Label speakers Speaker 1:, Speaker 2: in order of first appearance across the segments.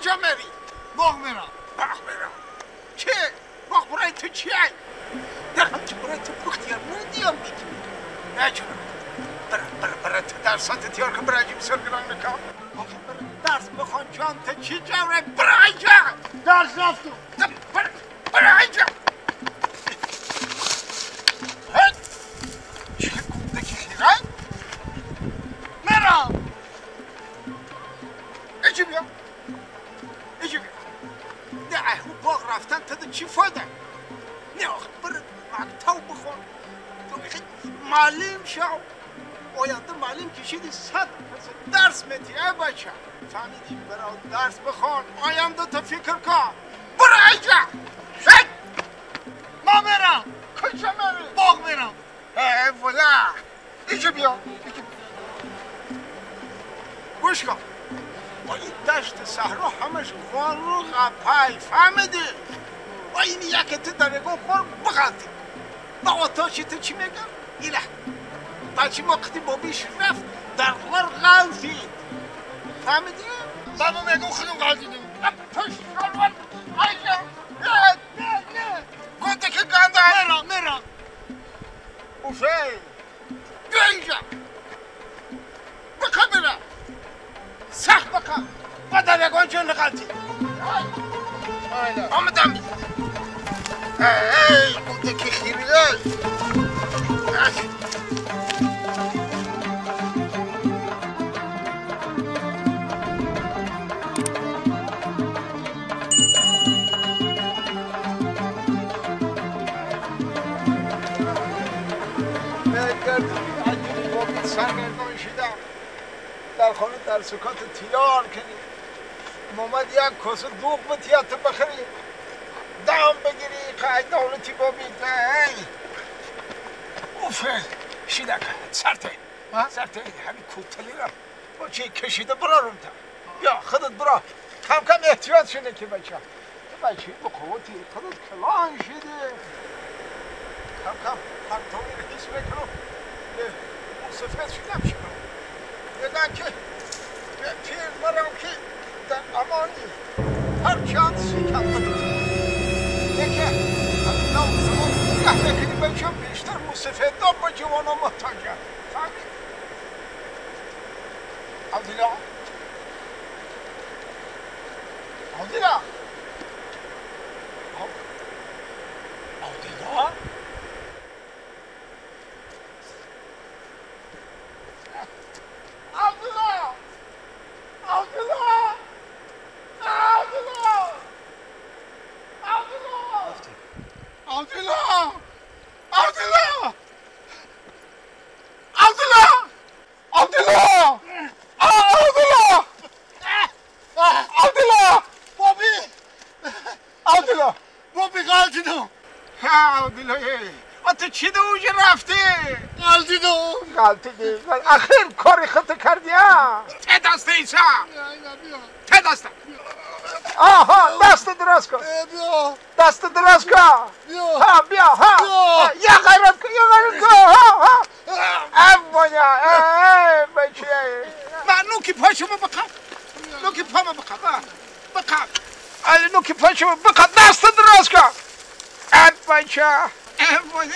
Speaker 1: کجا میری؟
Speaker 2: باغ میرم.
Speaker 1: باغ میرم. چه؟ باغ برای تو چیه؟ در همچه برای تو پختیار ندیم بیتی. نه چرا؟ برا برا برا تو درسات تیار کن برای جیم سرگران نکن. آخه برا درس بخوان جان تا چی جوره؟ برا اینجا!
Speaker 2: درس رفتم.
Speaker 1: برا برا اینجا! چه گنده که خیره؟
Speaker 2: میرم.
Speaker 1: ایجی بیا. ایجی بیا. نه اهو باغ رفتن تا چی فایده؟ نه آخه برا مکتب بخوان. تو معلم شو. آینده معلم کشیدی 100% درس میتی ای بچه. فهمیدی؟ برا درس بخوان. آینده تا فکر کن. برو اینجا. شد.
Speaker 2: ما میرم.
Speaker 1: کجا میری؟
Speaker 2: باغ میرم.
Speaker 1: ای ولا. اینجا بیا. گوش کن. با این دشت صحرا همش غار و غپای. فهمیدی؟ با این یکی تو درگاه خور بغلطی. با آتاشی تو چی میگم؟ ایله. بچه ما قطی بابیش رفت در غار غلطید. فهمیدی؟
Speaker 2: بابا میگم خودم غلطیدم.
Speaker 1: پشت شلوار اینجا. نه
Speaker 2: نه نه.
Speaker 1: گنده که گنده.
Speaker 2: میرم میرم.
Speaker 1: اوفه. بیا اینجا. بکن برم. سخت بکن. با در یگان جا نغلطید. آمدم. ای گنده که خیریه. سرگردان شدم در خانه در سکات تیار کنی محمد یک کاسه دوغ به تیات بخری دم بگیری که دولتی بابی ای اوف شیدک سرته سرته همین کوتلی را با چه کشیده برارم تا بیا خودت برا کم کم احتیاط شده که بچه تو بچه به قوتی خودت کلان شده کم کم پرتوی رو حس میکنم سفید شدم شدم یادم که پیر مرم که در امانی هر چند سیکم بدید یکی نام زمان نگه نکنی بچه بیشتر مسفیدان با جوانا محتاجم. فهمید؟ عبدالله عبدالله عبدالله عبدالله عبدالله عبدالله عبدالله عبدالله عبدالله عبدالله عبدالله عبدالله عبدالله
Speaker 2: بابی
Speaker 1: عبدالله
Speaker 2: بابی غلطیدم.
Speaker 1: عبدالله تو چی دوجه رفتی؟
Speaker 2: غلطیدم.
Speaker 1: غلطیدی؟ اخیر کاری خودت کردی ها؟ ته دست ایسا ته دست. آها دست دراز کن. دست دراز کن. ها بیا ها یا غیرت کن یا غیرت کن. ها ها ای بابا ای بچه من نوکی پاشمو بخواب. نوکی پامو بخواب بخواب. ای نوکی پاشمو بخواب. دست دراز کن. ای بچه ای بابا ای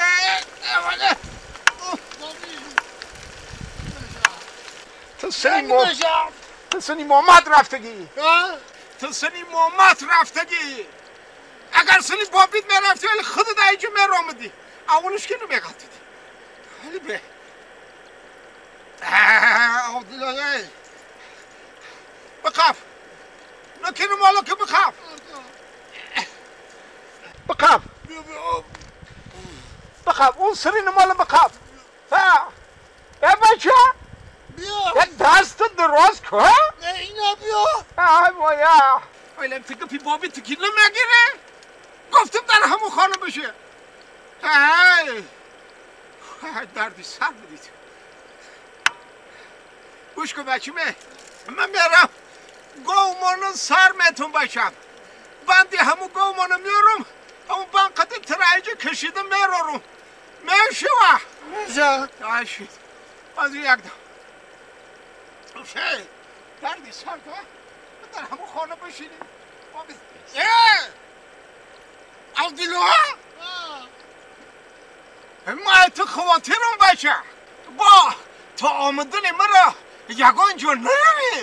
Speaker 1: تو سنی محمد رفتگی. تو سنی محمد رفتگی. اگر سنی بابیت میرفتی ولی خودت اینجا میرامدی. اولش که نمیغلطیدی. ولی به عبدالله بخاف نکن مالو که بخاف بخاف بخاف اون سرین مالو بخاف. ها ای بچه
Speaker 2: بیا
Speaker 1: دست دراز کن.
Speaker 2: نه اینا بیا.
Speaker 1: ای بایا ولی تو گپی بابی تو کی نمیگیره؟ گفتم در همون خانه بشه. ای دردی سر بدید. گوش کن بچه من میرم گومانو سر میتون بچم بندی همون گومانو میارم همون بند قدر ترایجو کشیده میرارم میشه و
Speaker 2: میشه
Speaker 1: آشید از یک دم. اوه دردی سر ده дар ҳамон хона бишинӣ. Э, Абдулло, ма ту хавотирам, бача, бо то омадани маро ягон ҷо наравӣ.